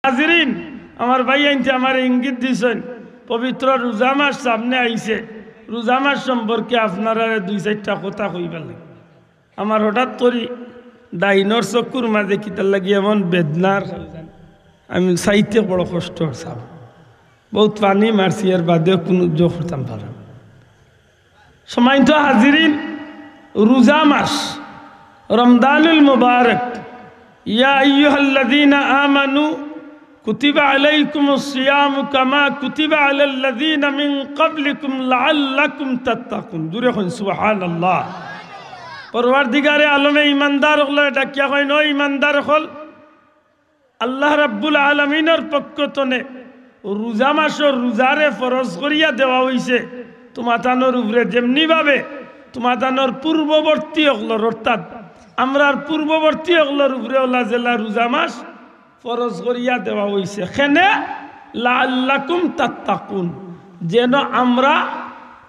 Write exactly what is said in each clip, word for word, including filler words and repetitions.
হাজিরিন, আমার ভাইয়াইন্তে আমারে ইঙ্গিত দিছইন, পবিত্র রোজা মাস সামনে আইছে, রোজা মাস সম্পর্কে আপনারারে দুই চাইরটা কথা কইবার লাগি। আমার হঠাৎ করি ডাইনর চকুর মাঝে কিতার লাগি এমন বেদনার, আমি চাইতে বড় কষ্ট অর সাব। বউত পানি মারছি, এর বাদেও কুনু জো করতাম পারলাম না। সম্মানিত হাজিরিন, রোজা মাস, রমজানুল মুবারক। ইয়া আইয়ুহাল্লাযীনা আমানু কুতিবা আলাইকুমুস সিয়ামু কামা কুতিবা আলাল্লাযীনা মিন ক্বাবলিকুম লাআল্লাকুম তাত্তাকুন। জুরে কইন সুবহানাল্লাহ। পরওয়ারদিগারে আলমে ইমানদার অকলরে ডাকিয়া কইন, ও ইমানদার অকল, আল্লাহ রাব্বুল আলামিনর পক্ষ তনে রোজা মাসর রোজারে ফরজ করিয়া দেওয়া অইছে তুমাতানর উপরে, যেমনি ভাবে তুমাতানর পূর্ববর্তী অকলর, অর্থাৎ আমরার পূর্ববর্তী অকলর উপরে অলা যেলা রোজা মাস ফরজ করিয়া দেওয়া অইছে। কেনে? লাআল্লাকুম তাত্তাকুন, যেন আমরা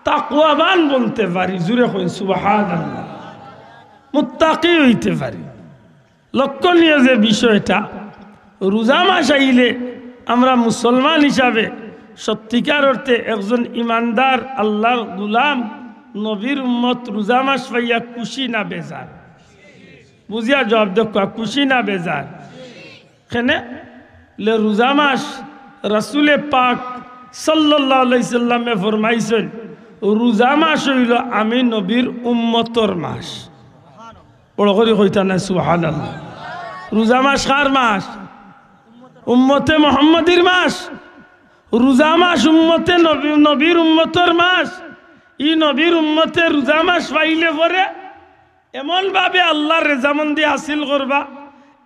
তাকওয়াবান বনতে পারি। জুরে কইন সুবহানাল্লাহ, মুত্তাকি অইতে পারি। লক্ষণীয় যে বিষয়টা, রোজা মাস আইলে আমরা মুসলমান হিসাবে সত্যিকার অর্থে একজন ইমানদার আল্লাহর গোলাম, নবীর উম্মত রোজা মাস পাইয়া খুশি না বেজার? বুঝিয়া জবাব দেউক্কা, খুশি না বেজার? কেনে? লে রোজা মাস রাসূলে পাক সাল্লাল্লাহু আলাইহি সাল্লামে ফরমাইছইন, রোজা মাস অইলো আমি নবীর উম্মতর মাস। বড় করি কইতা নায় সুবহানাল্লাহ। রোজা মাস কার মাস? উম্মতে মুহাম্মদীর মাস। রোজা মাস উম্মতে নবী, নবীর উম্মতর মাস। ই নবীর উম্মতে রোজা মাস পাইলে পরে এমন ভাবে আল্লাহর রেজামন্দি হাসিল করবা,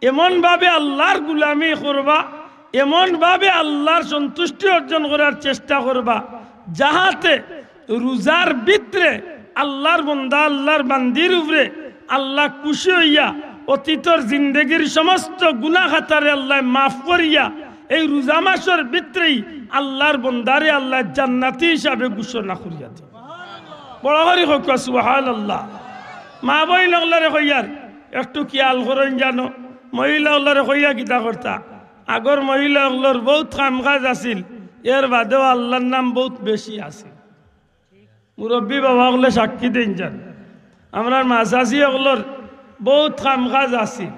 এমন ভাবে আল্লাহর গুলামি করবা, এমন ভাবে আল্লাহর সন্তুষ্টি অর্জন করার চেষ্টা করবা, যাহাতে রোজার ভিতরে আল্লাহর বন্দা, আল্লাহর বান্দির উপরে আল্লাহ খুশি অইয়া অতীতর জিন্দেগির সমস্ত গুনাহ খাতারে আল্লাহ মাফ করিয়া এই রোজা মাসর ভিতরেই আল্লাহর বন্দারে আল্লাহ জান্নাতি হিসাবে ঘোষণা করিয়া দেয়। বড় করি কউক্কা সুবহানাল্লাহ। মা বইন অকলরে কইয়ার, একটু খিয়াল করইন জানো, মহিলা অকলরে কইয়া কিতা করতা? আগর মহিলা অকলর বউত কাম কাজ আছিল, এর বাদেও আল্লাহর নাম বউত বেশি আছিল। মুরব্বি বাবা অকলে সাক্ষী দেইন যান, আমরার মা চাচি অকলর বউত কাম কাজ আছিল,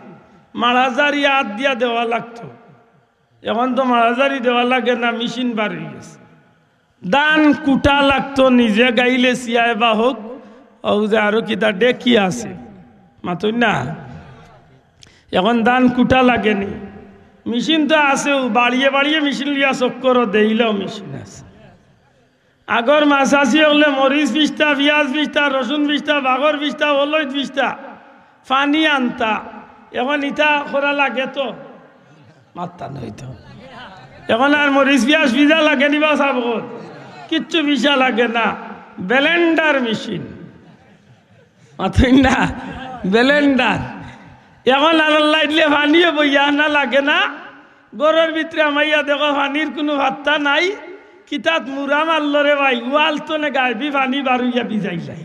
মাড়াজারি আত দিয়া দেওয়া লাগতো। এখন তো মাড়াজারি দেওয়া লাগে না, মেশিন বার অই গেছে। ধান কুটা লাগতো, নিজে গাইলে ছিয়ায় বা হউক, অউ যে আরো কিতা ডেকি আছে, মাতইন না। এখন ধান কুটা লাগেনি, মেশিন তো আছে, অউ বাড়িয়ে বাড়িয়ে মেশিন লইয়া চক্করও দেইলেও মেশিন আছে। আগর মা চাচি অকলে মরিচ পিষতা, পিয়াজ পিষতা, রসুন পিষতা, বাগর পিষতা, অলইদ পিষতা, পানি আনতা। এখন ইতা করা লাগে তো? মাতরা নায় তো। এখন আর মরিচ পিয়াজ পিষা লাগেনি বা সাব অকল? কিচ্ছু পিষা লাগে না, ব্লেন্ডার মেশিন। মাতইন না, ব্লেন্ডার। এখন আর আল্লাহ দিলে পানিও বইয়া আনা লাগে না। ঘরর ভিতরে হামাইয়া দেখো পানির কুনু পাত্তা নাই। কিতাত মুরা মারলো রে ভাই, ওয়াল তনে গায়েবি পানি বার অইয়া ভিজাইলায়।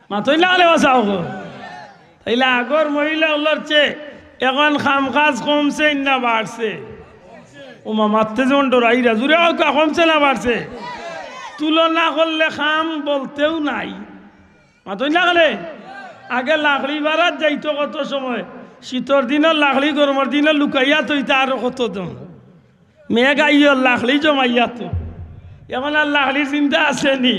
মাতইন না, আলে বাঁচাও গো। তাইলে আগর মহিলা অকলর চেয়ে এখন কাম কাজ কমছে না বাড়ছে? ও মা, মাততে যেমন ডরাইরা, জুরে কউক্কা, কমছে না বাড়ছে? তুলনা করলে কাম বলতেউ নাই। মাতইন না কেনে? আগে লাকড়ি বারাত যাইতো কত সময়, শীতর দিনো লাকড়ি, গরমর দিনো লুকাইয়া থইতা আরো কত দম। মেঘ আইও, লাকড়ি জমাইয়া তো। এখন আর লাকড়ির চিন্তা আছে নি?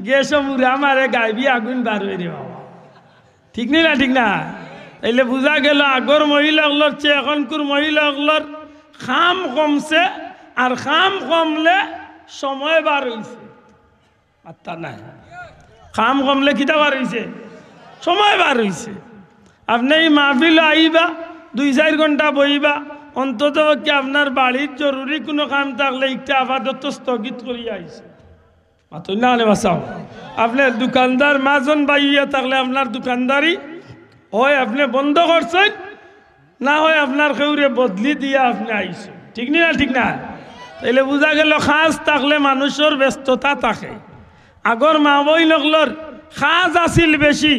গ্যাসও মুরা মারে, গায়েবি আগুন বার অয় রে বাবা। ঠিক নি না? ঠিক না? তাইলে বুঝা গেল আগর মহিলা অকলর চেয়ে এখনকুর মহিলা অকলর কাম কমছে, আর কাম কমলে সময় বার অইছে। মাতরা নায়। কাম কমলে কিতা বার অইছে? সময় বার অইছে। আপনে ই মাহফিলো আইবা, দুই চাইর ঘন্টা বইবা, অন্তত পক্ষে আপনার বাড়ির জরুরি কুনু কাম থাকলে ইকটা আপাতত স্থগিত করিয়া আইছইন। মাতইন না কেনে বাঁচাও। আপনে দোকানদার মাজন ভাই অইয়া থাকলে আপনার দোকানদারি অয় আপনে বন্ধ করছইন, না অয় আপনার কেউরে বদলি দিয়া আপনে আইছইন। ঠিক নি না? ঠিক না? তাইলে বুঝা গেল কাজ থাকলে মানুষর ব্যস্ততা থাকে। আগর মা বইন অকলর কাজ আছিল বেশি,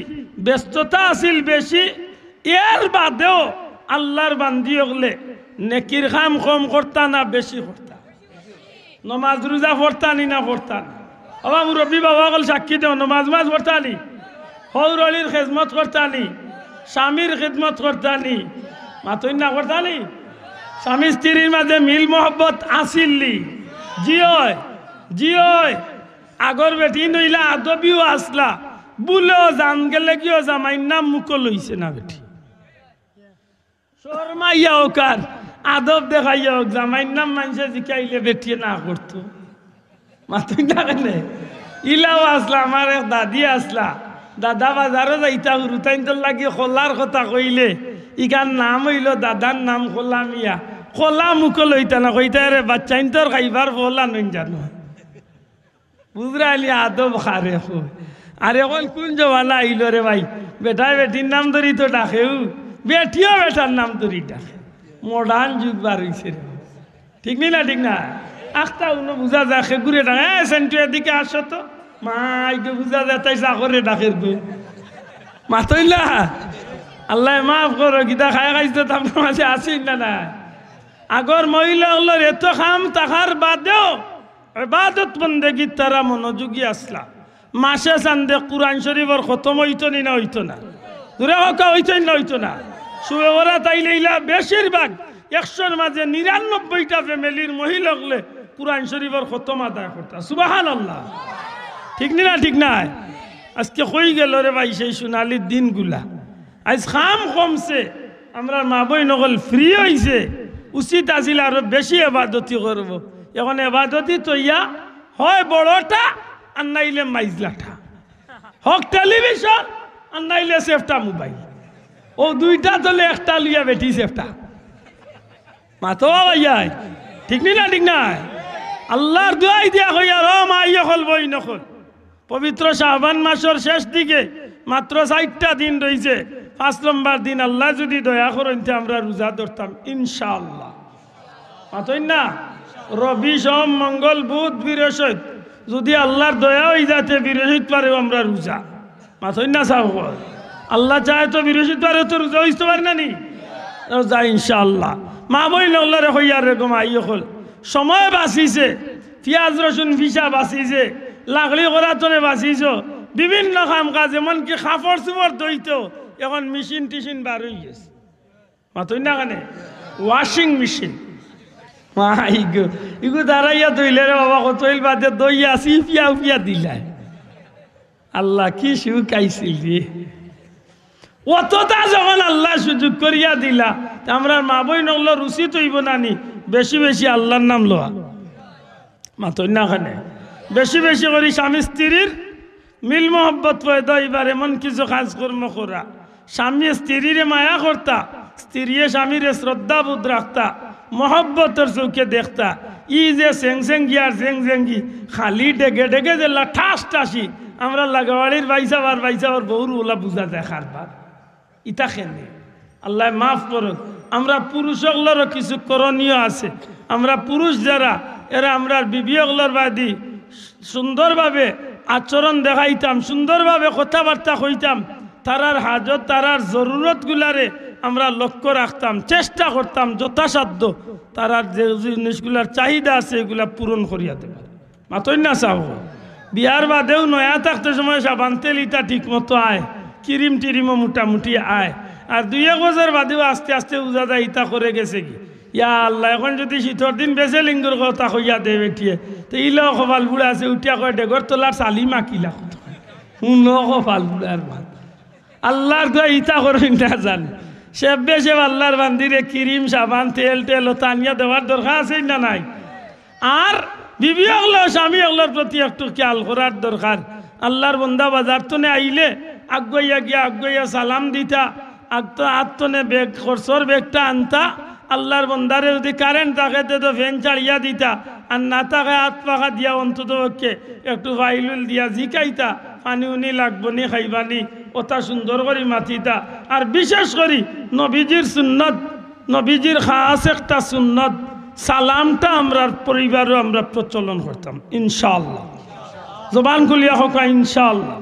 ব্যস্ততা আছিল বেশি, এর বাদেও আল্লাহর বান্দি অকলে নেকির কাম কম করতা না বেশি করতা? নমাজ রুজা পড়তা নি না পড়তা না? বাবা মুরব্বী বাবা অকল সাক্ষী দেও, নমাজ মাজ পড়তা নি? হউর অলির খেদমত করতা নি? স্বামীর খেদমত করতা নি? মাতইন না, করতা নি? স্বামী স্ত্রীর মাঝে মিল মহব্বত আছিল নি? জি অয়, জি অয়। আগর বেটিন অইলা আদবিও আছলা, ভুলেও জান গেলেগিও জামাইর নাম মুখো লইছে না বেটি। শরমাইয়া অউক আর আদব দেখাইয়া অউক, জামাইর নাম মানষে জিকাইলে বেটিয়ে না করতো। মাতইন না কেনে? ইলাও আছলা, আমার এক দাদি আছলা, দাদা বাজারো যাইতা, হুরুতাইন্তর লাগি কলার কথা কইলে, ইখান নাম অইলো দাদার নাম কলা মিয়া। কলা মুখো লইতা না, কইতা, "এরে বাচ্চাইন্তর খাইবার ফল আনইন জানো।" বুঝরায়নি আদব কারে কয়। আর অখন কুন জমানা আইলো রে ভাই, বেটায় বেটির নাম ধরি তো ডাকেউ, বেটিও বেটার নাম ধরি ডাকে। Modern যুগ বার অইছে রে। ঠিক নি না, ঠিক না? আখতা উনো বুঝা যায়, কেগুরে ডাকে, "এ সেন্টু, এদিকে আসো তো।" মাইগো, বুঝা যায় তাই চাকরে ডাকের গো। মাতইন না। আল্লায় মাফ করো, কিতা খায় খাইছে তো আপনার মাঝে আছইন না, না? আগর মহিলা অকলর এত কাম থাকার বাদেও ইবাদত বন্দেগিত তারা মনোযোগী আছলা। মাসে চান্দে কুরআন শরীফর খতম অইতো নি না অইতো না? জুরে কউক্কা, অইতো নি না অইতো না? শবে বরাত আইলে ইলা বেশিরভাগ একশোর মাঝে নিরানব্বইটা family-র মহিলা অকলে কুরআন শরীফর খতম আদায় করতা। সুবহানাল্লাহ। ঠিক নি না, ঠিক নায়? আজকে কই গেল রে ভাই সেই সোনালি দিনগুলা? আইজ কাম কমছে, আমরার মা-বইন অকল free অইছে, উচিত আছিল আরো বেশি এবাদতি করবো। অখন এবাদতি থইয়া হয় বড়টা আর নাইলে মাইজলাটা, হক television আর নাইলে সেফটা mobile। অউ দুইটা থলে একটা লইয়া বেটি সেফটা। মাতো ভাইয়াই, ঠিক নি না, ঠিক নায়? আল্লার দুয়াই দিয়া কইয়ার, ও মাই অকল, বইন অকল, পবিত্র শাবান মাসর শেষ দিকে মাত্র চাইরটা দিন রইছে। পাঁচ নম্বর দিন আল্লায় যুদি দয়া করইন তে আমরা রুজা ধরতাম ইনশাআল্লাহ। মাতইন না? রবি, সোম, মঙ্গল, বুধ, বৃহস্পতি, যুদি আল্লার দয়া অইযায় তে বৃহস্পতিবারেও আমরা রুজা। মাতইন না সাব অকল। আল্লায় চায় তো বৃহস্পতিবারেও তো রুজা অইতো পারে না নি? রুজা ইনশাআল্লাহ। মা-বইন অকলরে কইয়ার রে গো মাই অকল, সময় বাচিছে, পিয়াজ রসুন পিছা বাচিছে, লাকড়ি করাতনে বাচিছো, বিভিন্ন কাম কাজ, এমনকি কাপড় চুপড় ধইতো অখন মেশিন টেশিন বার অইগেছে। মাতইন না কেনে? Washing machine। মাই গো, ইগু দাঁড়াইয়া ধইলে রে বাবা, কতইল বাদে ধইয়া চিপিয়া উপিয়া দিলায়। আল্লাহ, কি সুখ আইছিল রে। অতটা যখন আল্লায় সুযোগ করিয়া দিলা, তে আমরার মা-বইন অকলর উচিত অইবো না নি বেশি বেশি আল্লার নাম লওয়া? মাতইন না কেনে? বেশি বেশি করি স্বামী স্ত্রীর মিল মহব্বত পয়দা অইবার এমন কিছু কাজকর্ম করা। স্বামীয়ে স্ত্রীরে মায়া করতা, স্ত্রীয়ে স্বামীরে শ্রদ্ধাবোধ রাখতা, মহব্বতর চউখে দেখতা। ই যে সেংসেঙ্গি আর জেংজেঙ্গি, খালি ডেগে ডেগে যেলা ঠাস ঠাসি, আমরার লাগাবাড়ির ভাইসাব আর ভাইসাবর বউর অলা বুঝা যায় কারবার। ইতা কেনে? আল্লায় মাফ করউক। আমরা পুরুষ অকলরও কিছু করণীয় আছে। আমরা পুরুষ যারা, এরা আমরার বিবি অকলর বাদি সুন্দরভাবে আচরণ দেখাইতাম, সুন্দরভাবে কথাবার্তা কইতাম, তারার হাজত, তারার জরুরতগুলারে আমরা লক্ষ্য রাখতাম, চেষ্টা করতাম যথাসাধ্য তারার যে জিনিসগুলার চাহিদা আছে, এগুলা পূরণ করিয়া দেবার। মাতইন না সাব। বিয়ার বাদেও নয়া থাকতে সময় সাবান তেল ইতা ঠিক মতো আয়, ক্রিম টিরিমও মোটামুটি আয়, আর দুই এক বছর বাদেও আস্তে আস্তে বুঝা যায় ইতা করে গেছেগি। ইয়া আল্লাহ, অখন যুদি শীতর দিন বেছে লিঙ্গুর কথা কইয়া দে বেটিয়ে, তে ইলাও কপাল বুড়া আছে, উঠিয়া কয়, "ডেগর তলার চালি মাকিলা কত।" হুনো কপাল বুড়ার মাত। আল্লার দোয়া ইতা করইন না জান। সেব্বে সেব আল্লার বান্দিরে ক্রিম, সাবান, তেল টেল অতা আনিয়া দেওয়ার দরকার আছে না নাই? আর বিবি অকলেও স্বামী অকলর প্রতি একটু খেয়াল করার দরকার। আল্লার বন্দা বাজার তনে আইলে আগুয়াইয়া গিয়া আগুয়াইয়া সালাম দিতা, আগ তো আত তনে ব্যাগ, খরচর ব্যাগটা আনতা, আল্লার বন্দারে যুদি কারেন্ট থাকে তে তো ফ্যান ছাড়িয়া দিতা, আর না থাকে আত পাখা দিয়া অন্তত পক্ষে একটু ফাইলুল দিয়া জিকাইতা, পানি উনি লাগবো নি, খাইবা নি, অতা সুন্দর করি মাতিতা। আর বিশেষ করি নবীজির সুন্নত, নবীজির খাস একটা সুন্নত, সালামটা আমরার পরিবারও আমরা প্রচলন করতাম ইনশাআল্লাহ। জবান খুলিয়া কউক্কা ইনশাআল্লাহ।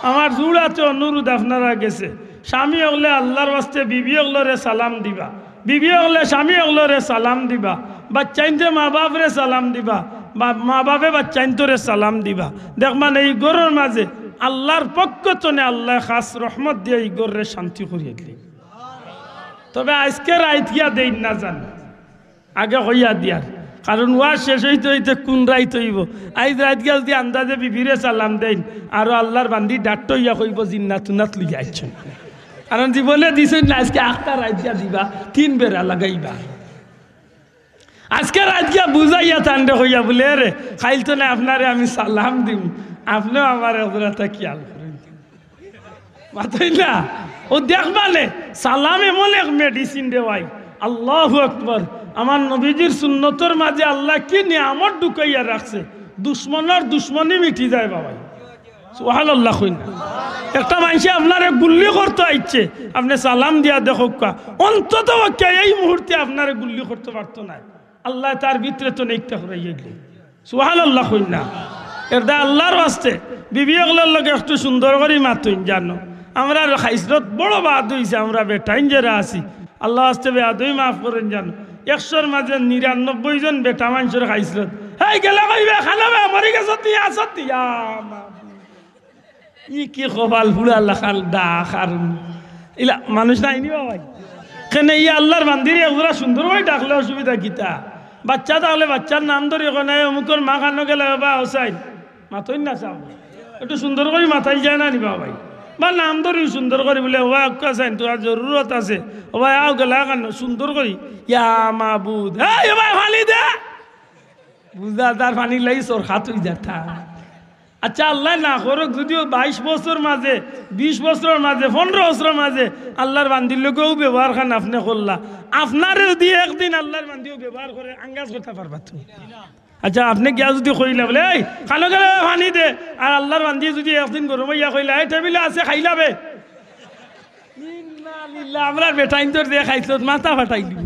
আমার জোড় আতে অনুরোধ আপনারার গেছে, স্বামী অকলে আল্লার ওয়াস্তে বিবি অকলরে সালাম দিবা। বিবি অকলে স্বামী অকলরে সালাম দিবা, বাচ্চাইন্তে মা বাপরে সালাম দিবা, বা মা বাপে বাচ্চাইন্তরে সালাম দিবা। দেখবা নে, ই ঘরর মাঝে আল্লার পক্ষ তনে আল্লায় খাস রহমত দিয়া ই ঘররে শান্তি করিয়া দিলে। তবে আইজকে রাইত গিয়া দেইন না জানো, আগে কইয়া দিয়ার, কারণ ওয়াজ শেষ অইতে অইতে কুন রাইত অইবো। আইজ রাইত গিয়া যুদি আন্দাজে বিবিরে সালাম দেইন, আরো আল্লার বান্দি ডাট্ট অইয়া কইবো, "জিন্নাত উন্নাত লইয়া আইছইন।" কারণ জীবনে দিছইন না, আইজকে আখতা রাইত গিয়া দিবা, তিন বেড়া লাগাইবা। আইজকে রাইত গিয়া বুঝাইয়া তানরে কইয়া বুলে, "রে, কাইল তো না আপনারে আমি সালাম দিমু, আপনেও আমার হজরতা খিয়াল করইন।" মাতইন না? ও দেখবা নে, সালাম এমন এক medicine রে ভাই। আল্লাহু আকবার। আমার নবীজির সুন্নতর মাঝে আল্লায় কি নিয়ামত ঢুকাইয়া রাখছে, দুশমনর দুশমনি মিটি যায় বাবাই। সুবহানাল্লাহ কইন না। একটা মানষে আপনারে গুল্লি করতো আইছে, আপনে সালাম দিয়া দেখউক্কা, অন্তত পক্ষে এই মুহূর্তে আপনারে গুল্লি করতো পারতো নায়। আল্লায় তার ভিতরে তো নেকটা করাইয়া দিলে। সুবহানাল্লাহ কইন না। এরদায় আল্লার ওয়াস্তে বিবি অকলর লগে একটু সুন্দর করি মাতইন জানো। আমরার খাইছলত বড় বাদ অইছে, আমরা বেটাইন যেরা আছি, আল্লার ওয়াস্তে বেয়াদবি মাফ করইন জানো। একশোর মাঝে নিরানব্বই জন বেটা মানষর খাইছলত। হেই গেলা কইবে, "খানো বে, মরি গেছত নি, আসত নি?" ইয়া মা। ই কি কপাল পুড়া লাখান ডাক আর ইলা মানুষ নাই নি বাবাই। কেনে ই আল্লার বান্দিরে একজোড়া সুন্দর করি ডাকলে অসুবিধা কিতা? বাচ্চা থাকলে বাচ্চার নাম ধরি কয় না, "এ অমুকর মা খানো গেলা বা হোসাইন।" মাতইন না চাও। একটু সুন্দর করি মাতাইল যায় না নি বাবাই? বা নাম ধরি সুন্দর করি বুলে, "ও ভাই, আক্কা চাইন, তুমার জরুরত আছে। ও ভাই, আও গেলা খানো সুন্দর করি।" ইয়া মাবুদ। "এই, ও ভাই, পানি দে।" বুঝা তার পানির লাগি সরখাত অই যাতা। আচ্ছা, আল্লায় না করউক, যুদিও বাইশ বছর মাঝে, বিশ বছরর মাঝে, পনরো বছরর মাঝে আল্লার বান্দির লগে অউ ব্যবহার খান আপনে করলা, আপনারে যুদি একদিন আল্লার বান্দি অউ ব্যবহার করে, আঙ্গাজ করতা পারবা তো? আচ্ছা, আপনে গিয়া যুদি কইলা বুলে, "এই, খানো গেলা পানি দে," আর আল্লার বান্দি যুদি একদিন গরম অইয়া কইলা, "এই টেবিলে আছে, খাইলা বে।" ইন্না লিল্লাহ, আমরার বেটাইন্তর যে খাইছলত, মাথা ফাটাইলিবো।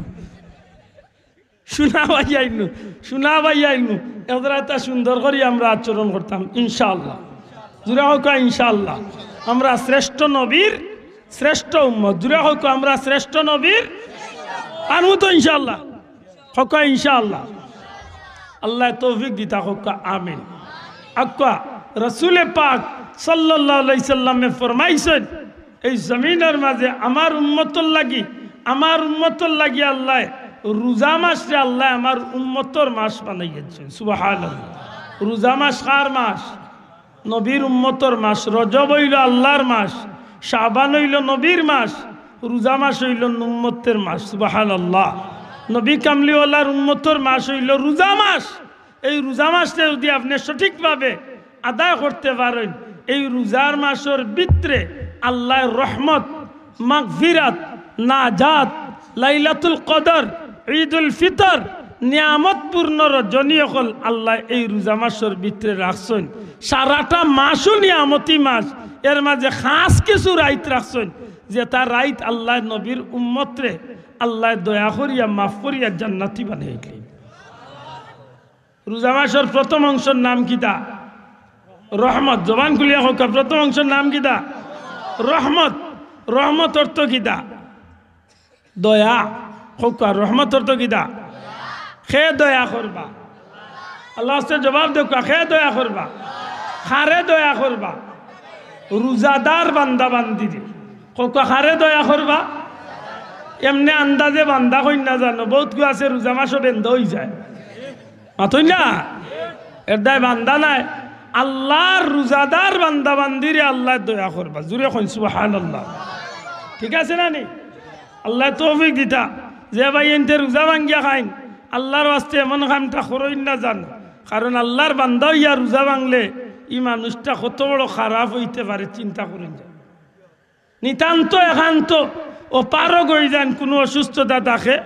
শুনা ভাই আইনু, শুনা ভাই আইনু, এজরা এতা সুন্দর করি আমরা আচরণ করতাম, ইনশাআল্লাহ। জুরে কউক্কা, ইনশাআল্লাহ। আমরা শ্রেষ্ঠ নবীর শ্রেষ্ঠ উম্মত। জুরে কউক্কা, আমরা শ্রেষ্ঠ নবীর, আনমু তো ইনশাআল্লাহ। কউক্কা, ইনশাআল্লাহ। আল্লায় তৌফিক দিতা কউক্কা, আমিন। আক্কা, রসুলে পাক সাল্লাল্লাহু আলাইহি সাল্লামে ফরমাইছইন, এই জমিনর মাঝে আমার উম্মতর লাগি, আমার উম্মতর লাগি আল্লায় রোজা মাসরে আল্লায় আমার উম্মতর মাস বানাইয়া দিছইন। সুবহানাল্লাহ। রোজা মাস কার মাস? নবীর উম্মতর মাস। রজব অইলো আল্লার মাস, শাবান অইলো নবীর মাস, রোজা মাস অইলো উম্মতর মাস। সুবহানাল্লাহ। নবী কামলিওয়ালার উম্মতর মাস অইলো রোজা মাস। এই রোজা মাসরে যুদি আপনে সঠিকভাবে আদায় করতে পারইন, এই রোজার মাসর ভিতরে আল্লায় রহমত, মাগফিরাত, নাজাত, লাইলাতুল কদর, ঈদুল ফিতর, নিয়ামতপূর্ণ রজনী অকল আল্লায় এই রোজা মাসর ভিতরে রাখছইন। সারাটা মাসও নিয়ামতি মাস, এর মাঝে খাস কিছু রাইত রাখছইন, যেতা রাইত আল্লায় নবীর উম্মতরে আল্লায় দয়া করিয়া মাফ করিয়া জান্নাতি বানাইয়া দিলা। রোজা মাসর প্রথম অংশর নাম কিতা? রহমত। জবান খুলিয়া কউক্কা, প্রথম অংশর নাম কিতা? রহমত। রহমত অর্থ কিতা? দয়া। কউক্কা, রহমত অর্থ কিতা? কে দয়া করবা? আল্লার ওয়াস্তে জবাব দেউক্কা, কে দয়া করবা? কারে দয়া করবা? রোজাদার বান্দা বান্দিরে। কউক্কা, কারে দয়া করবা? এমনে আন্দাজে বান্দা কইন না জানো, বউত গু আছে রোজা মাসও বেন্দা অইযায়। মাতইন না? এরদায় বান্দা নায়, আল্লার রোজাদার বান্দা বান্দিরে আল্লায় দয়া করবা। জুরে কইন সুবহানাল্লাহ। ঠিক আছে না নি? আল্লায় তৌফিক দিতা। যে ভাইয়াইন্তে রোজা ভাঙ্গিয়া খাইন, আল্লার ওয়াস্তে এমন কামটা করইন না জানো। কারণ আল্লার বান্দা অইয়া রোজা ভাঙলে ই মানুষটা কত বড় খারাপ অইতে পারে, চিন্তা করইন যাইন। নিতান্ত একান্ত অপারগ অইযাইন, কুনু অসুস্থতা থাকে,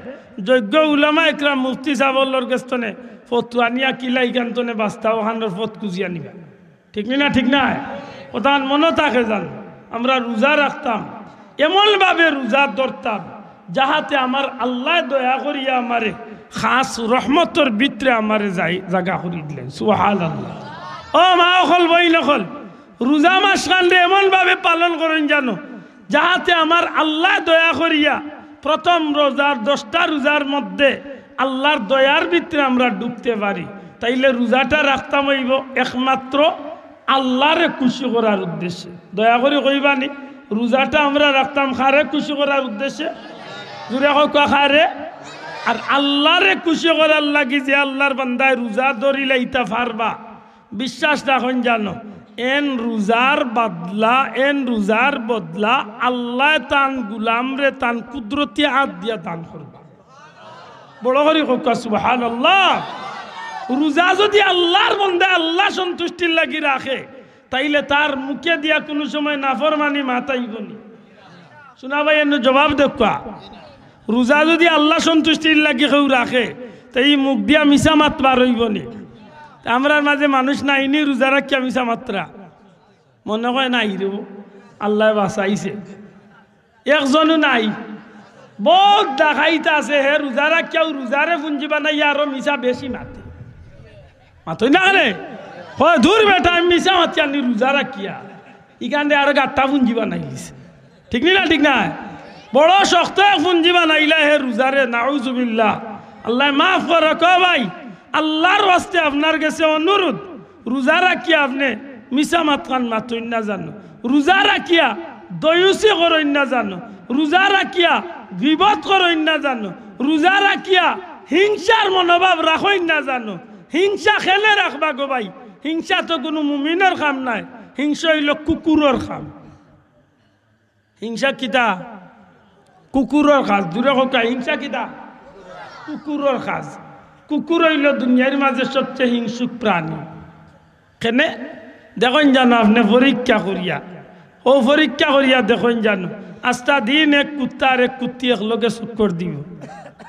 যোগ্য উলামা একরাম মুফতি সাবর গেছ থনে ফতোয়া নিয়া কিলা ইখান থনে বাস্তা অখানর পথ খুজিয়া নিবা। ঠিক নি না? ঠিক নায়? অতান মনো থাকে যানো, আমরা রোজা রাখতাম, এমনভাবে রোজা ধরতাম, যাহাতে আমার আল্লায় দয়া করিয়া আমারে খাস রহমতর ভিতরে আমারে জাগা করি দিলাইন। সুবহানাল্লাহ। ও মা অকল, বইন অকল, রোজা মাসখানরে এমনভাবে পালন করইন যানো, যাহাতে আমার আল্লায় দয়া করিয়া প্রথম রোজার, দশটা রোজার মধ্যে আল্লার দয়ার ভিতরে আমরা ঢুকতে পারি, তাইলে রোজাটা রাখতাম অইবো একমাত্র আল্লারে খুশি করার উদ্দেশ্যে। দয়া করি কইবানি, রোজাটা আমরা রাখতাম কারে খুশি করার উদ্দেশ্যে? জুরে কউক্কা, কারে? আর আল্লারে খুশি করার লাগি যে আল্লার বান্দায় রোজা ধরিলাইতা পারবা, বিশ্বাস রাখইন জানো, এন রোজার বদলা, এন রোজার বদলা আল্লায় তান গুলামরে তান কুদরতি আত দিয়া দান করবা। বড় করি কউক্কা সুবহানাল্লাহ। রোজা যদি আল্লার বান্দায় আল্লা সন্তুষ্টির লাগি রাখে, তাইলে তার মুখে দিয়া কুনু সময় নাফরমানি মাত আইবোনি? শুনা ভাই, এনু জবাব দেউক্কা। রোজা যদি আল্লা সন্তুষ্টির লাগি কেউ রাখে, তে ই মুখ দিয়া মিছা মাত বার অইবোনি? তে আমরার মাঝে মানুষ নাইনি রোজা রাখিয়া মিছা মাতরা? মনে কয় নাই রে, আল্লায় বাঁচাইছে। একজনও নাই। বউত ডাকাইত আছে, হে রোজা রাখিয়াও রোজারে পুঞ্জি বানাইয়া আরো মিছা বেশি মাতে। মাতইন না কেনে? কয়, "দূর বেটা, আমি মিছা মাতিয়ার নি রোজা রাখিয়া।" ইখানরে আরো গাট্টা পুঞ্জি বানাইলিছে। ঠিক নি না? ঠিক না? বড় শক্ত এক পুঞ্জি বানাইলা হে রোজারে, নাউজুবিল্লাহ। আল্লায় মাফ করউক ভাই, আল্লার ওয়াস্তে আপনার গেছে অনুরোধ, রোজা রাখিয়া আপনে মিছা মাতখান মাতইন না জানো, রোজা রাখিয়া দয়ুসি করইন না জানো, রোজা রাখিয়া গিবত করইন না জানো, রোজা রাখিয়া হিংসার মনোভাব রাখইন না জানো। হিংসা কেনে রাখবা গো ভাই? হিংসা তো কুনু মুমিনর কাম নায়, হিংসা অইলো কুকুরর কাম। হিংসা কিতা? কুকুরর কাজ। জুরে কউক্কা, হিংসা কিতা? কুকুরর কাজ। কুকুর অইলো দুনিয়ার মাঝে সবচেয়ে হিংসুক প্রাণী। কেনে? দেখইন জানো আপনে পরীক্ষা করিয়া, অউ পরীক্ষা করিয়া দেখইন জানো, আস্তা দিন এক কুত্তা আর এক কুত্তি একলগে চক্কর দিবো।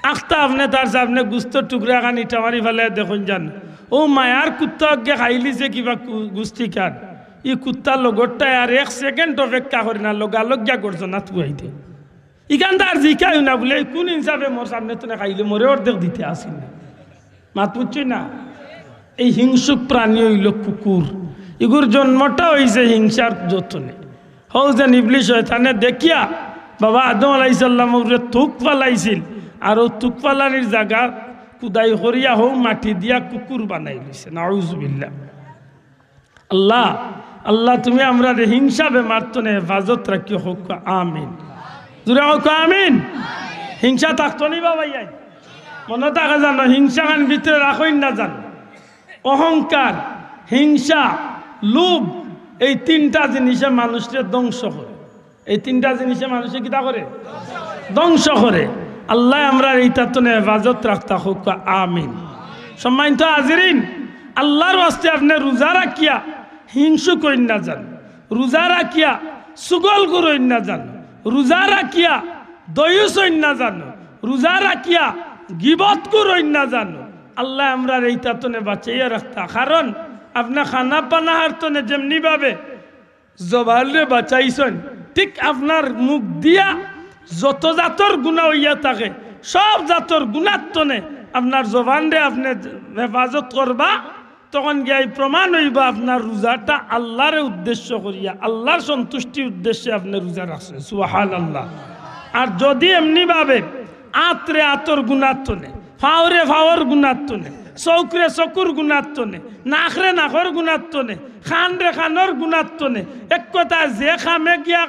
আখতা আপনে তার সামনে গুস্ত টুকরা খান ইটা মারি ফালাইয়া দেখইন জানো, অউ মায়ার কুত্তা অগে খাইলিছে কিবা কু-, গুস্তি খান, ই কুত্তার লগরটায় আর এক সেকেন্ড অপেক্ষা করে না, লগালগ গিয়া গর্দনাত খুয়াই দে। ইখান তো আর জিকাইও না বুলে, "এই কুন ইনসাফে মোর সামনে তনে খাইলে মোরে অর্ধেক দিতে আসিল না?" মাত বুঝছইন না? এই হিংসুক প্রাণী অইলো কুকুর। ইগুর জন্মটা অইছে হিংসার যতনে। হউ যেন ইবলিস শয়তানে দেখিয়া বাবা আদম আলাইহিস সালামর উপরে থুক ফালাইছিল, আর অউ থুক ফালানির জাগা খুদাই করিয়া হউ মাটি দিয়া কুকুর বানাইলিছে। নাউজুবিল্লাহ। আল্লাহ, আল্লাহ, তুমি আমরারে হিংসা বেমার তনে হেফাজত রাখিও, কউক্কা আমিন। জুরে কউক্কা আমিন। হিংসা থাকতো নি বাবা ইয়াই? মনো থাকে জানো, হিংসা খান ভিতরে রাখইন না জানো। অহংকার, হিংসা, লোভ, এই তিনটা জিনিসে মানুষরে ধ্বংস করে। এই তিনটা জিনিসে মানুষরে কিতা করে? ধ্বংস করে। আল্লায় আমরারে ইতার তনে হেফাজত রাখতা, কউক্কা আমিন। সম্মানিত হাজিরিন, আল্লার ওয়াস্তে আপনে রোজা রাখিয়া হিংসুক অইন না জানো, রোজা রাখিয়া চুগলখুর অইন না জানো, রোজা রাখিয়া দয়ুস অইন না জানো, রোজা রাখিয়া গিবতখুর অইন না জানো। আল্লায় আমরারে ইতার তনে বাঁচাইয়া রাখতা। কারণ আপনে খানা পানাহার তনে যেমনি ভাবে জবানরে বাঁচাইছইন, ঠিক আপনার মুখ দিয়া যত জাতর গুনা অইয়া থাকে, সব জাতর গুনার তনে আপনার জবানরে আপনে হেফাজত করবা, তখন গিয়া ই প্রমাণ অইবো আপনার রোজাটা আল্লারে উদ্দেশ্য করিয়া, আল্লার সন্তুষ্টির উদ্দেশ্যে আপনে রোজা রাখছইন। সুবহানাল্লাহ। আর যদি এমনি ভাবে আতরে আতর গুনার তনে, ফাওরে ফাওর গুনার তনে, চউখরে চকুর গুনার তনে, নাকরে নাকর গুনার তনে, কানরে কানর গুনার তনে, এক কথায় যে কামে গিয়া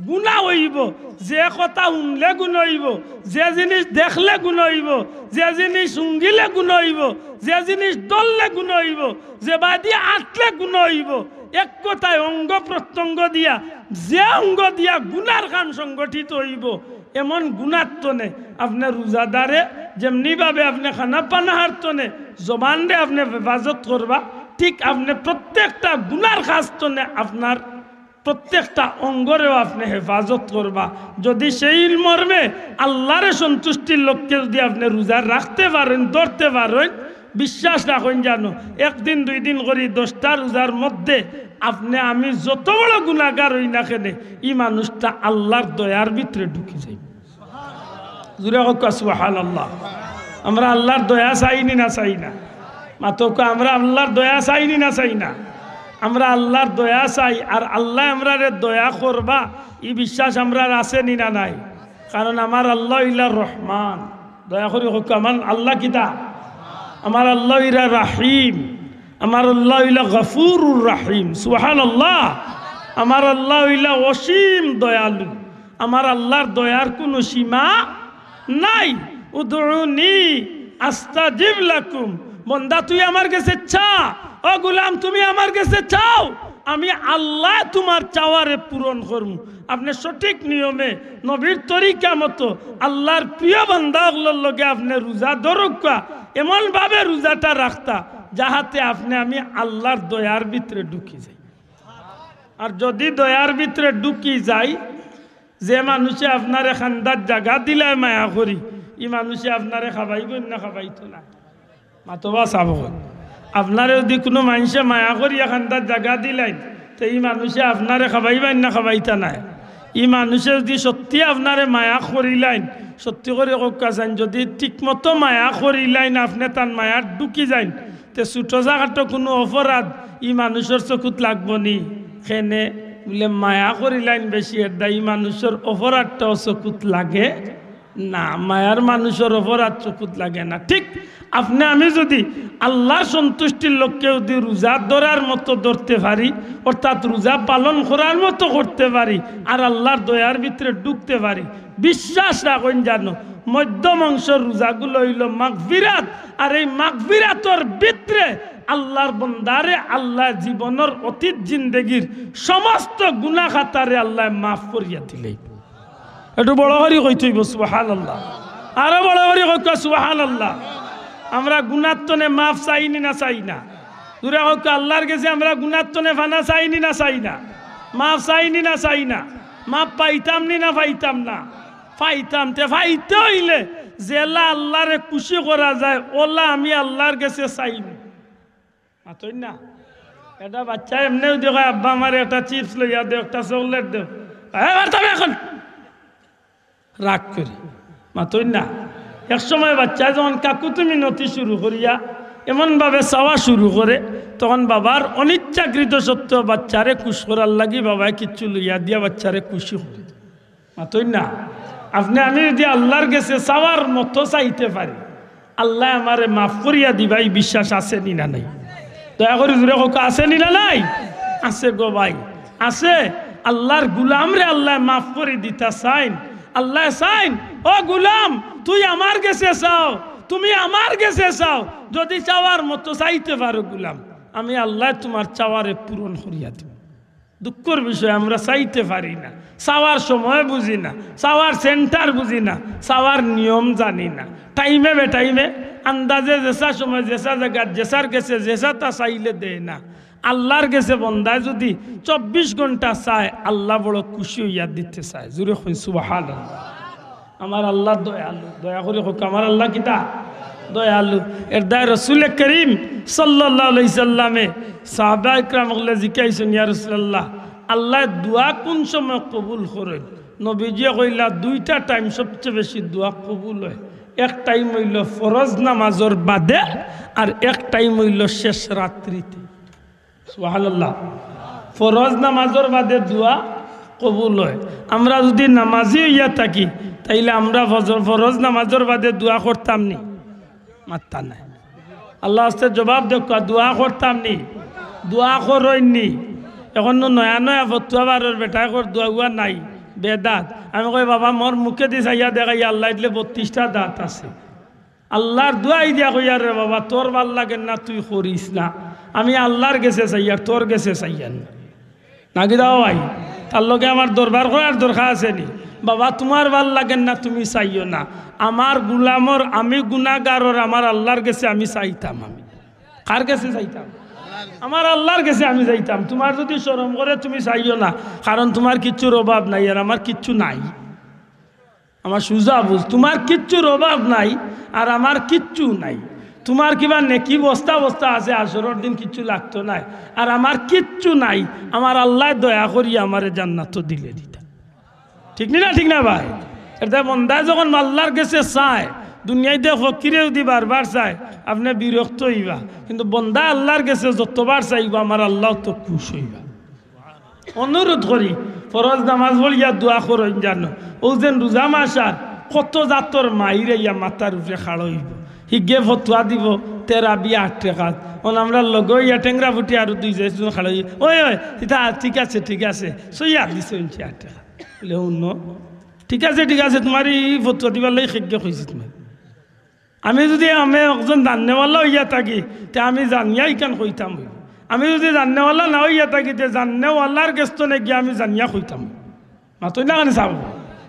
গুনা অইবো, যে কথা হুনলে গুনা অইবো, যে জিনিস দেখলে গুনা অইবো, যে জিনিস হুঙ্গিলে গুনা অইবো, যে জিনিস ধরলে গুনা অইবো, যে বায়দি আটলে গুনা অইবো, এক কথায় অঙ্গ প্রত্যঙ্গ দিয়া, যে অঙ্গ দিয়া গুনার কাম সংগঠিত অইবো, এমন গুনার তনে আপনে রোজাদারে যেমনি ভাবে আপনে খানা পানাহার তনে জবানরে আপনে হেফাজত করবা, ঠিক আপনে প্রত্যেকটা গুনার কাজ তনে আপনার প্রত্যেকটা অঙ্গরেও আপনে হেফাজত করবা। যদি সেই মর্মে আল্লারে সন্তুষ্টির লক্ষ্যে যদি আপনে রোজা রাখতে পারইন, ধরতে পারইন, বিশ্বাস রাখইন জানো, একদিন দুই দিন করি দশটা রোজার মধ্যে আপনে আমি যত বড় গুনাগার অই না কেনে, ই মানুষটা আল্লার দয়ার ভিতরে ঢুকি যাইবো। জুরে কউক্কা সুবহানাল্লাহ। আমরা আল্লার দয়া চাইনি না চাই না? মাতউক্কা, আমরা আল্লার দয়া চাইনি না চাই না? আমরা আল্লার দয়া চাই, আর আল্লায় আমরারে দয়া করবা, ই বিশ্বাস আমরার আছে নি না নাই? কারণ আমার আল্লাহ অইলা রহমান। দয়া করি কউক্কা, আমার আল্লাহ কিতা? আমার আল্লাহ অইলা রাহিম। আমার আল্লাহ অইলা গফুরুর রাহিম। সুবহানাল্লাহ। আমার আল্লাহ অইলা অসীম দয়ালু। আমার আল্লাহর দয়ার কুনু সীমা নাই। উদউনি আস্তাজিব লাকুম। বন্দা, তুই আমার গেছে চা। ও গুলাম, তুমি আমার গেছে চাও। আমি আল্লায় তুমার চাওয়ারে পূরণ করমু। আপনে সঠিক নিয়মে নবীর তরিকা মতো আল্লাহর প্রিয় বান্দা অকলর লগে আপনে রোজা ধরউক্কা, এমন ভাবে রোজাটা রাখতা যাহাতে আপনে আমি আল্লাহর দয়ার ভিতরে ঢুকি যাই। আর যুদি দয়ার ভিতরে ঢুকি যাই, যে মানুষে আপনারে কান্দাত জাগা দিলায় মায়া করি, ই মানুষে আপনারে খাবাইবো না খাবাইতো না? মাতবা চাব। আপনারে যুদি কুনু মানষে মায়া করিয়া কান্দাত জাগা দিলাইন, তে ই মানুষে আপনারে খাবাইবা না খাবাইতা নায়? ই মানুষে যুদি সত্যি আপনারে মায়া করিলাইন, সত্যি করি কউক্কা চাইন, যুদি ঠিকমতো মায়া করিলাইন, আপনে তান মায়াত ঢুকি যাইন, তে ছুটো-ছাটো কুনু অপরাধ ই মানুষর চকুত লাগবো নি? কেনে? বুলে মায়া করিলাইন বেশি, এরদায় ই মানুষর অপরাধটাও চকুত লাগে না, মায়ার মানুষর অপরাধ চকুত লাগে না। ঠিক আপনে আমি যুদি আল্লাহর সন্তুষ্টির লক্ষ্যে যুদি রোজা ধরার মতো ধরতে পারি, অর্থাৎ রোজা পালন করার মতো করতে পারি, আর আল্লাহর দয়ার ভিতরে ঢুকতে পারি, বিশ্বাস রাখইন জানো, মধ্যম অংশর রোজাগুলো অইলো মাগফিরাত, আর এই মাগফিরাতর ভিতরে আল্লাহর বন্দারে আল্লায় জীবনর অতীত জিন্দেগির সমস্ত গুনাহ খাতারে আল্লায় মাফ করিয়া দিলাইবো। একটু বড় করি কইতে অইবো সুবহানাল্লাহ। আরো বড় করি কউক্কা সুবহানাল্লাহ। আমরা গুনার তনে মাফ চাইনি না চাই না? জুরে কউক্কা, আল্লাহর গেছে আমরা গুনার তনে ফানা চাইনি না চাই না? মাফ চাইনি না চাই না? মাফ পাইতাম নি না পাইতাম না? পাইতাম। তে পাইতে অইলে যেলা আল্লাহরে খুশি করা যায়, অলা আমি আল্লাহর গেছে চাইমু। মাতইন না? এটা বাচ্চা এমনেউ দেখে, "আব্বা, আমারে একটা চিপস লইয়া দেও, একটা চকলেট দেও।" এ, পারতাম এখন। রাগ করি। মাতইন না? এক সময় বাচ্চায় যখন কাকুতি মিনতি শুরু করিয়া এমনভাবে চাওয়া শুরু করে, তখন বাবার অনিচ্ছাকৃত সত্ত্বেও বাচ্চারে খুশ করার লাগি বাবায় কিচ্ছু লইয়া দিয়া বাচ্চারে খুশি করে। মাতইন না? আপনে আমি যুদি আল্লাহর গেছে চাওয়ার মতো চাইতে পারি, আল্লায় আমারে মাফ করিয়া দিবা, ই বিশ্বাস আছে নি না নাই? দয়া করি জুরে কউক্কা, আছে নি না নাই? আছে গো ভাই, আছে। আল্লাহর গুলামরে আল্লায় মাফ করি দিতা চাইন। আল্লায় চাইন, "ও গুলাম, তুই আমার গেছে চাও, তুমি আমার গেছে চাও, যুদি চাওয়ার মতো চাইতে পারো গুলাম, আমি আল্লায় তুমার চাওয়ারে পূরণ করিয়া দিমু।" দুঃখর বিষয়, আমরা চাইতে পারি না, চাওয়ার সময় বুঝি না, চাওয়ার সেন্টার বুঝি না, চাওয়ার নিয়ম জানি না। টাইমে বেটাইমে আন্দাজে যেসা সময় যেসা জাগাত যেসার গেছে যেসাতা চাইলে দেয় না। আল্লাহর গেছে বন্দায় যুদি চব্বিশ ঘন্টা চায়, আল্লাহ বড় খুশি অইয়া দিতে চায়। জুরে কইন সুবহানাল্লাহ। আমার আল্লাহ দয়ালু, দয়া করি কউক্কা, আমার আল্লাহ কিতা? দয়ালু। এরদায় রসুলে করিম সাল্লাল্লাহু আলাইহি সাল্লামে সাহাবা ইকরাম অকলরে জিকাইছইন, "ইয়া রাসূলুল্লাহ, আল্লায় দোয়া কুন সময় কবুল করইন?" নবীজিয়ে কইলা, "দুইটা টাইম সবচে বেশি দোয়া কবুল অয়, এক টাইম অইলো ফরজ নামাজর বাদে, আর এক টাইম অইলো শেষ রাত্রিতে।" সুবহানাল্লাহ। ফরজ নামাজর বাদে দোয়া কবুল অয়। আমরা যুদি নামাজি অইয়া থাকি, তাইলে আমরা ফজর, ফরজ নামাজর বাদে দোয়া করতাম নি? মাতরা নায়। আল্লার ওয়াস্তে জবাব দেউক্কা, দোয়া করতাম নি? দোয়া করইন নি? এখন নয়া নয়া ফতুয়া বারর বেটায় কর দোয়া উয়া নাই, বেদাত। আমি কই, "বাবা, মোর মুখেদি চাইয়া দেখাইয়া আল্লায় দিলে বত্রিশটা দাঁত আছে।" আল্লার দোয়াই দিয়া কইয়ার, "রে বাবা, তোর ভালা লাগের না, তুই করিস না। আমি আল্লার গেছে চাইয়ার, তোর গেছে চাইয়ার না।" নাকি দাও ভাই? তার লগে আমার দরবার করার দরকার আছে নি? "বাবা, তুমার ভালা লাগের না, তুমি চাইও না। আমার গুলামর, আমি গুনাগারর, আমার আল্লার গেছে আমি চাইতাম।" আমি কার গেছে চাইতাম? আমার আল্লার গেছে আমি চাইতাম। তুমার যুদি শরম করে, তুমি চাইও না, কারণ তুমার কিচ্ছুর অভাব নাই, আর আমার কিচ্ছু নাই। আমার সুজা বুঝ, তুমার কিচ্ছুর অভাব নাই, আর আমার কিচ্ছু নাই। তুমার কিবা নেকি বস্তা বস্তা আছে, হাশরর দিন কিচ্ছু লাগতো নায়, আর আমার কিচ্ছু নাই। আমার আল্লায় দয়া করি আমারে জান্নাতো দিলে দিতা। ঠিক নি না? ঠিক না ভাই? এরদায় বন্দায় যখন আল্লার গেছে চায়, দুনিয়াইত ফকিরে যুদি বারবার চায়, আপনে বিরক্ত অইবা, কিন্তু বন্দায় আল্লার গেছে যতবার চাইবা, আমার আল্লাহ অত খুশ অইবা। অনুরোধ করি, ফরজ নামাজ পড়িয়া দোয়া করইন জানো। অউ যেন রোজা মাস আর কত জাতর মাইর আইয়া মাথার উপরে খাড়া অইবো। হিগে ফতুয়া দিবো তেরাবি আট রেকাত। অন আমরার লগে অইয়া টেংরা ফুটি আরো দুই চাইরজন খাড়া অইয়া, "ওই, ওই, ইতা ঠিক আছে, ঠিক আছে, সই হাদিস অইছে আট রেকাত।" বলে, "হুনো, ঠিক আছে, ঠিক আছে, তুমার ই ফতুয়া দিবার লাগি হিগে কইছি তুমার।" আমি যুদি আমি একজন জাননেওয়ালা অইয়া থাকি, তে আমি জানিয়া ইখান কইতাম অইবো। আমি যুদি জাননেওয়ালা না অইয়া থাকি, তে জাননেওয়ালার গেছ থনে গিয়া আমি জানিয়া কইতাম অইবো। মাতইন না কেনে চাও?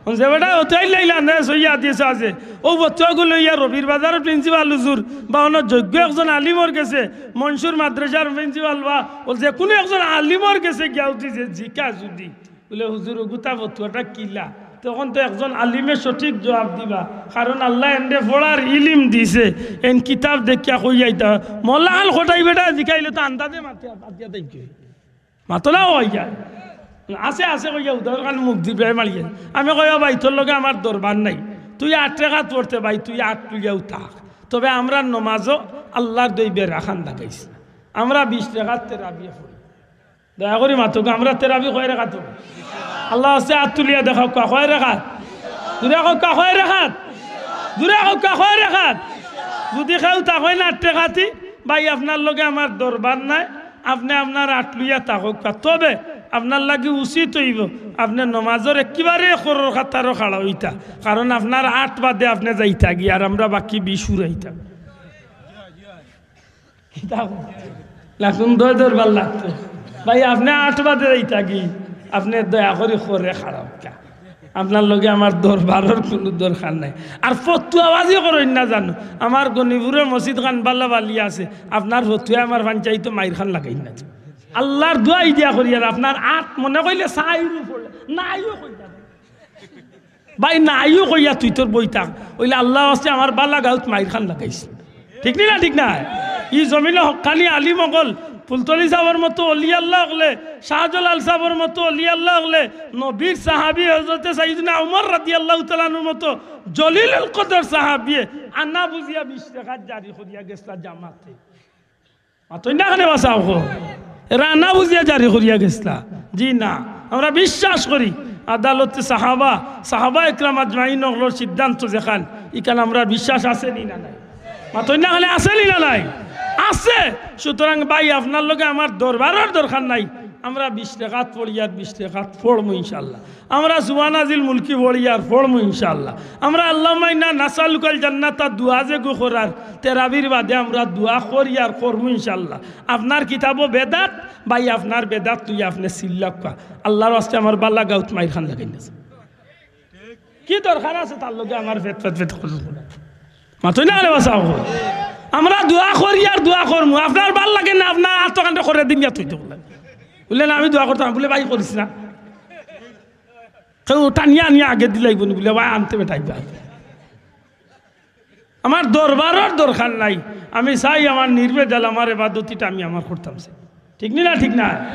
অন যে বেটা অতাইল লাইলা নে সই হাদিস আছে, অউ ফতুয়াগু লইয়া রবির বাজারর প্রিন্সিপাল হুজুর বা অনো যোগ্য একজন আলিমর গেছে, মনসুর মাদ্রাসার প্রিন্সিপাল বা অউ যেকুনু একজন আলিমর গেছে গিয়া উঠি যে জিকা যুদি, বলে, "হুজুর, অগুতা ফতুয়াটা কিলা?" তখন তো একজন আলিমে সঠিক জবাব দিবা, কারণ আল্লায় এনরে পড়ার ইলিম দিছে, এন কিতাব দেখিয়া কইয়া আইতা। মোল্লা খান খটাই বেটা জিকাইলে তো আন্দাজে মাতিয়া, মাতিয়া দেইকে। মাতো না অইয়া। আছে, আছে কইয়া উদাহরণ খান মুখ দিবে মারিয়ে। আমি কই, "ও ভাই, তোর লগে আমার দরবার নাই, তুই আট রেকাত পড়তে ভাই, তুই আট লইয়াউ থাক, তবে আমরার নমাজো আল্লার দই বেড়া খান লাগাইস না, আমরা বিশ রেকাত তেরাবি পড়ি।" দয়া করি মাতউক্কা, আমরা তেরাবি কয় রেকাত? আল্লার ওয়াস্তে আত তুলিয়া দেখাউক্কা, কয় রেকাত? জুরে কউক্কা, কয় রেকাত? জুরে কউক্কা, কয় রেকাত? যুদি কেউ থাকইন আট রেকাতি, ভাই, আপনার লগে আমার দরবার নাই, আপনে আপনার আট লইয়া থাকউক্কা। তবে আপনার লাগি উচিত অইবো, আপনে নমাজর একেবারে খরর কাতারো খাড়া অইতা, কারণ আপনার আট বাদে আপনে যাইতা গি, আর আমরা বাকি বিশ উড়াইতাম। কিতা কও? লাগুন দয় দরবার লাগতো। ভাই, আপনে আট বাদে যাইতা গি, আপনে দয়া করি খরে খাড়া অউক্কা। আপনার লগে আমার দরবারর কুনু দরকার নাই। আর ফতুয়াবাজি করইন না জানো। আমার গনিপুরর মসজিদ খান বালা বালি আছে, আপনার ফতুয়ায় আমার পঞ্চাইতো মাইর খান লাগাইন না। আল্লার দোয়াই দিয়া করি, আর আপনার আট মনে কইলে চাইরু পড়লে নাইও কইতা। ভাই, নাইও কইয়া তুই তোর বই থাক। অইলে আল্লার ওয়াস্তে আমার বালা গাউত মাইর খান লাগাইস। ঠিক নি না? ঠিক না? ই জমিনো হক্কানি আলিম অকল, ফুলতলি সাবর মতো অলি আল্লা অকলে, শাহজালাল সাবর মতো অলি আল্লা অকলে, নবীর সাহাবি হযরতে সাইয়্যিদুনা উমর রাদিয়াল্লাহু তাআলা আনহুর মতো জলিলুল কদর সাহাবিয়ে আনা বুঝিয়া বিশ রেকাত জারি করিয়া গেছলা জামাতে। মাতইন না কেনে বা চাও কও? এরা আনা বুঝিয়া জারি করিয়া গেছলা। জি না, আমরা বিশ্বাস করি আদালতে সাহাবা, সাহাবা একরাম আজমাইন অকলর সিদ্ধান্ত যেখান, ইখান আমরার বিশ্বাস আছে নি না নাই? মাতইন না কেনে, আছে নি না নাই? আছে। সুতরাং ভাই, আপনার লগে আমার দরবারর দরকার নাই। আমরা বিশ রেকাত পড়ি আর বিশ রেকাত পড়মু ইনশাআল্লাহ। আমরা সুবহানাজিল মুলকি পড়ি আর পড়মু ইনশাআল্লাহ। আমরা আল্লাহুম্মা ইন্না নাসআলুকাল জান্নাতা দোয়া যেগু করার, তেরাবির বাদে আমরা দোয়া করি আর করমু ইনশাআল্লাহ। আপনার কিতাবো বেদাত, ভাই, আপনার বেদাত লইয়া আপনে চিল্লাউক্কা। আল্লার ওয়াস্তে আমার বালা গাউত মাইর খান লাগাইন না। কি দরকার আছে তার লগে আমার ফেট ফেট ফেট করি? মাতইন না কেনে বা চাও কও? আমরা দোয়া করি আর দোয়া করমু। আপনার ভালা লাগে না, আপনার আতো কান্দে করে দিন গিয়া থইতে বলে। বলে না, আমি দোয়া করতাম। বলে, "ভাই, করিস না।" কেউ টানিয়া আনিয়া আগে দিলাইবো নি? বলে, "ভাই, আনতে বেটাইবা।" আমার দরবারর দরকার নাই। আমি চাই আমার নির্ভেজাল আমার এবাদতিটা আমি আমার করতাম চাই। ঠিক নি না? ঠিক না?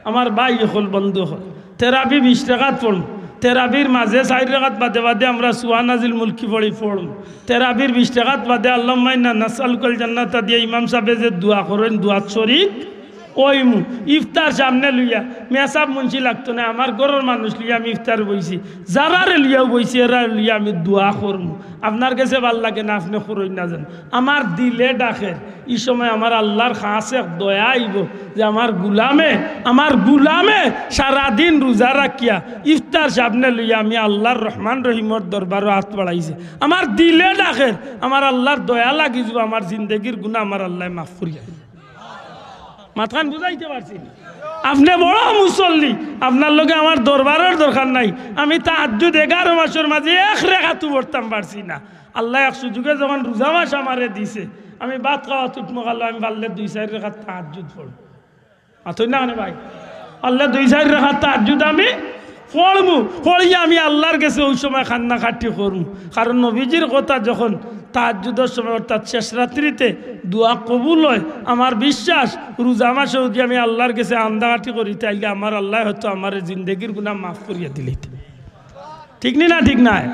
আমার ভাই অকল, বন্ধু অকল, তেরাবি বিশ রেকাত পড়মু। তেরাবির মাঝে চাইর রেকাত বাদে বাদে আমরা সুবহানাজিল মুলকি পড়ি পড়মু। তেরাবির বিশ রেকাত বাদে আল্লাহুম্মা ইন্না নাসআলুকাল জান্নাতা দিয়া ইমাম সাবে যে দোয়া করইন, দোয়াত শরিক অইমু। ইফতার সামনে লইয়া মেসাব মুন্সি লাগতো না, আমার ঘরর মানুষ লইয়া আমি ইফতার বইছি, যারারে লইয়াও বইছি, এরারে লইয়া আমি দোয়া করমু। আপনার গেছে ভালা লাগে না, আপনে করইন না জানো। আমার দিলে ডাকের, ই সময় আমার আল্লার খাস এক দয়া আইবো যে আমার গুলামে, আমার গুলামে সারাদিন রোজা রাখিয়া ইফতার সামনে লইয়া আমি আল্লার রহমান রহিমর দরবারো আত বাড়াইছে। আমার দিলে ডাকের, আমার আল্লার দয়া লাগি যিবো, আমার জিন্দেগির গুনা আমার আল্লায় মাফ করিয়া দিবা। মাতখান বুঝাইতে পারছি নি? আপনে বড় মুসল্লি, আপনার লগে আমার দরবারর দরকার নাই। আমি তাহাজ্জুদ এগারো মাসর মাঝে এক রেকাতও পড়তাম পারছি না। আল্লায় এক সুযোগে যখন রোজা মাস আমারে দিছে, আমি ভাত খাওয়াত উঠমু কালো, আমি পারলে দুই চাইর রেকাত তাহাজ্জুদ পড়মু। মাতইন না কেনে ভাই? পারলে দুই চাইর রেকাত তাহাজ্জুদ আমি পড়মু, পড়িয়া আমি আল্লার গেছে অউ সময় কান্নাকাটি করমু। কারণ নবীজির কথা, যখন তাহাজ্জুদর সময় অর্থাৎ শেষ রাত্রিতে দোয়া কবুল অয়, আমার বিশ্বাস রোজা মাসে যুদি আমি আল্লার গেছে কান্দাকাটি করি, তাইলে আমার আল্লায় হয়তো আমারে জিন্দেগির গুনা মাফ করিয়া দিলাইতা। ঠিক নি না? ঠিক নায়?